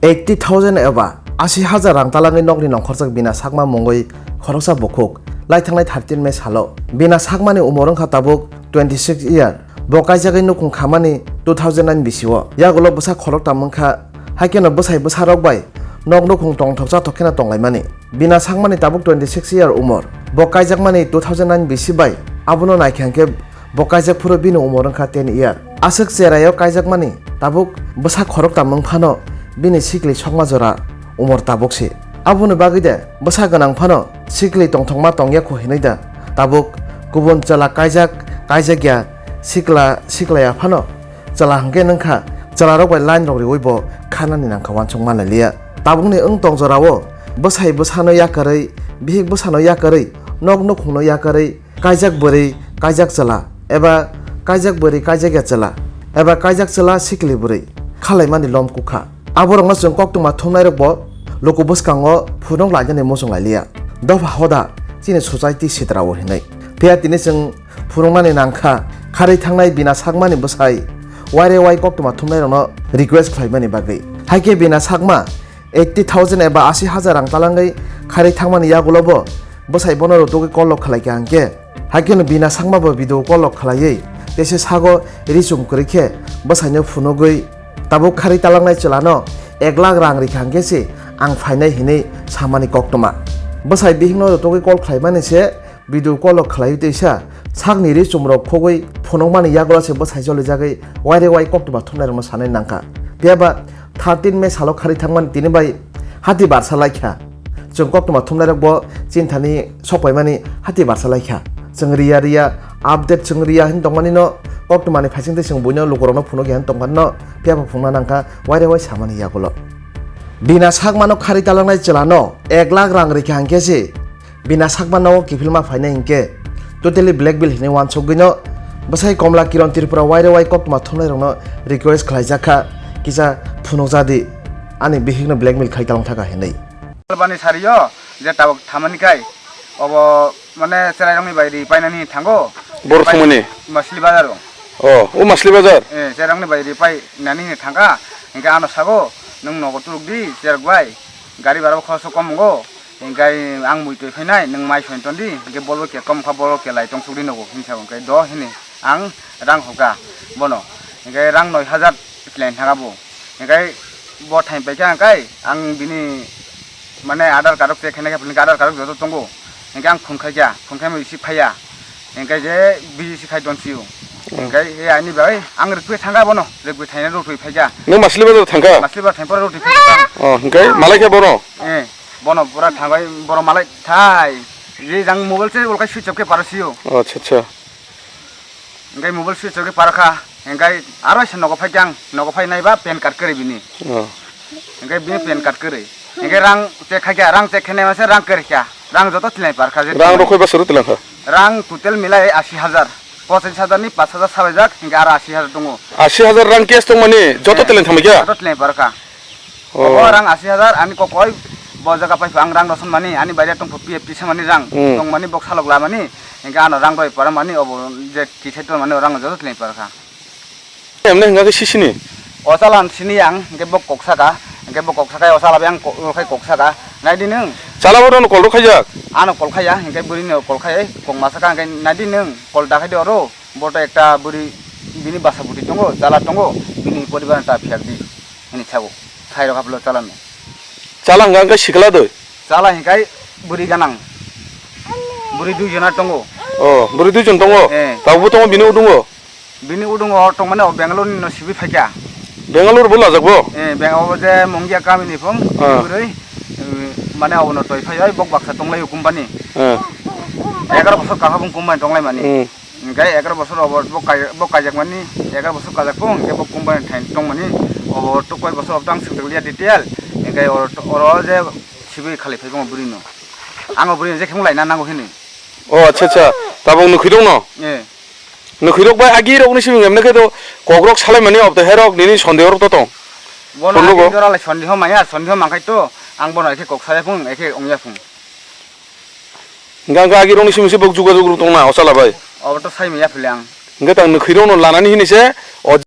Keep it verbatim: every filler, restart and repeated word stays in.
Eighty thousand eba asi hajar rang talangwi nokni nongkhorjak Bina Chakma mungwi khoroksa bukhuk lai thangnai thirteen May salo. Bina Chakmani umor wngkha tabuk twenty six year. Bo kaijagwi nukhung khamani two thousand nine bisio. Yagulo bwsa khoroktham wngkha, haikheno bwsai bwsarok bai nok nukhung tongthok chathok kheno tonglaimani. Bina Chakmani tabuk twenty six year umor. Bo kaijakmani two thousand nine bisi bai, abono naikha hwnkhe bo kaijak phuru bini umor wngkha ten year. Aswk cheraio kaijakmani tabuk bwsa khoroktham wng phano bini sikli sokma jora umor tabuk se. Aboni bagwi de bwsa gwnang phano sikli tongthokma tongya kho hinwi da tabuk kubun chwla kaijak, kaijakya, sikla, siklaya phano chwla hwnkhe nwngkha, chwlarok bai line rok riwi bo khanani nangkha uansuk manlailia. Tabukni wng tong jorao bwsai bwsano yakarwi, bihik bwsano yakarwi, nok nukhungno yakarwi, kaijak bwrwi, kaijak chwla, eba kaijak bwrwi, kaijakya chwla, eba kaijak chwla sikli bwrwi khalaimani lom kukha. Aborokno chwng koktwma thumnairokbo luku bwskango phunuk lainani muchung lailia. Dopha hoda chini society sitrao hinwi. Phiya tini chwng phunuknani nangkha, kharwi thangnai Bina Chakmani bwsai waire wai koktwma thumnairokno request khlaimani bagwi. Haikhe Bina Chakma eighty thousand eba asi hajar rang talangwi kharwi thangmani yagulobo bwsai bono rutugwi call rok khlaikha hwnkhe, haikheno Bina Chakma bo video call rok khlaiwi teisa sago ri chum kwrwi khe bwsaino phunugwi tabuk kharwi talangnai chwlano ek lakh rang rikha hwnkhe se ang phainai hinwi samani koktwma. Bwsai bihikno rutugwi call khlaimani se video call rok khlaiwi teisa sakni ri chumrok khogwi phunukmani yagulo se bwsai jolijagwi waire wai koktwma thumnairokno sanai nangkha. Phiyaba thirteen May salo kharwi thangmani tini bai hati barsa laikha. Chwng koktwma thumnairokbo chinthani sokpaimani hati barsa laikha. Chwng riya riya update chwng riya hin tongmanino koktwmani phaisingtwi chwng buino lukurokno phunukya hin tongmanino phiyaba phungna nangkha waire wai samani yagulo. Bina Chakmano kharwi talangnai chwlano ek lakh rang rikha hwnkhe se Bina Chakma nogo kiphilma phainai hinkhe totally blackmail hinwi uansukgwino bwsai Komla Kiron Tripura waire wai koktwma thumnairokno request khlaijakha, kisa phunukjadi, ani bihikno blackmail khai talangthaka hinwi. Bani sario je tabuk thamani kai obo mane cherairokni bai ri painani thango. Bor thumani? Masli bazaro. Oh, o Masli bazar? Eh, cherairokni bai ri painani thangkha, hinkhe ano sago, "Nwng nogo turukdi, cherok bai, gari bhara bo khoroksa kom wngo." Hinkhe ang mui twi phainai, nwng mai soi tondi, hinkhe bolbo ke kom kha, bolbo ke lai tong sukdi nogo, hinwi sa hinkhe do hini ang rang hokha bono, hinkhe rang noi hajar khlai thangkha bo, hinkhe bo thaim paikha hinkhe ang bini mane Aadhaar card rok check khainai khe, Aadhaar card rok joto tongo, hinkhe ang phone khaikha, phone khaima receive phaiya, hinkhe je busy se khai tonsio, hinkhe he ani bai ang rwkhe thangkha bono, rwkhe thaina rw twi phaikha. Nwng Masli bazar thangkha? Masli bazar thangkha, rw twi phaikha. Oh, hinkhe malai khe bono? Eh. Bono pura thangai, borok malai thai. Je jang mobile se ulkai switch off khe paro sio. Oh, acha, acha. Hinkhe mobile switch off khe paro kha. Hinkhe aro se nogo phai khe ang, nogo phai nai ba pan card kwrwi bini. Oh. Hinkhe bini pan card kwrwi. Hinkhe rang check khai kha, rang check khainai masa rang kwrwi kha. Rang joto tilai par kha je. Rang rok khoi ba suru tilang kha? Rang total milai asi hajar. Pochis hajar ni pas hajar sabaijak, hinkhe aro asi hajar tongo. Asi hajar rang cash tongmani joto tilai thamai kha? Joto tilai par kha. Oh. Obo rang asi hajar, ani kokoi bo jaga paipha ang rang roson mani, ani baire tongpha P F T samani rang, hmm, tongmani bok salok lamani, hinkhe ano rang roi para mani, obo je tisai tongmani rang joto tilai para kha. Emne hinga khe sisini? O chalan sini ang, hinkhe bok kok saka, hinkhe bok kok saka, o chala bai ang kok, o khai kok saka, naidi nwng? Chala bo no call rok khaijak? Ano call khaiya, hinkhe bwrwi no call khai, kok ma saka, hinkhe naidi nwng, call da khai di oro. Bo to ekta bwrwi bini basa bwtwi tongo, chala tongo, bini poribar ta phiyak di, hini sago. Khai rok haplo chala no. Chala hwnkha hwnkhe sikla doi? Chala hwnkhe bwrwi ganang. Bwrwi dui jona tongo. Oh, bwrwi dui jon tongo? Eh. Tabukbo tongo bini udungo? Bini udungo tongmani o Bangalore ni no sibui phaikha. Bangalore bo lajak bo? Eh, Bangalore je Mungia kami ni phung, ah, bwrwi, eh, mane obono toi phai oi bok baksa tonglai o company. Eh. Egaroh bosor kaham company tonglai mani. Hmm. Hinkhe egaroh bosor obo bo kai-, bo kaijakmani, egaroh bosor kaijakphung, hinkhe bo company thain tongmani, obo to koi bosor obo to ang swngjakliya detail, hinkhe oro to, oro je sibui khalai phai tongma bwrwino. Ang o bwrwino je khemlai na nango hini. O, acha, acha. Tabuk nukhwirokno? Eh. Nukhwirok bai agi rokni simi emne khe to kokrok salaimani obo to herok nini sondeho rok to tong. Bono agi jora lai sondeho maya, sondeho mankhai to ang bono ekhe kok saya phung, ekhe ongya phung. Hingke, hingke agirokni simi se bok jugajug rok tongna, o chwla bai. Obo to sai maya phile ang. Hingke tang nukhwirokno lanani hini se, o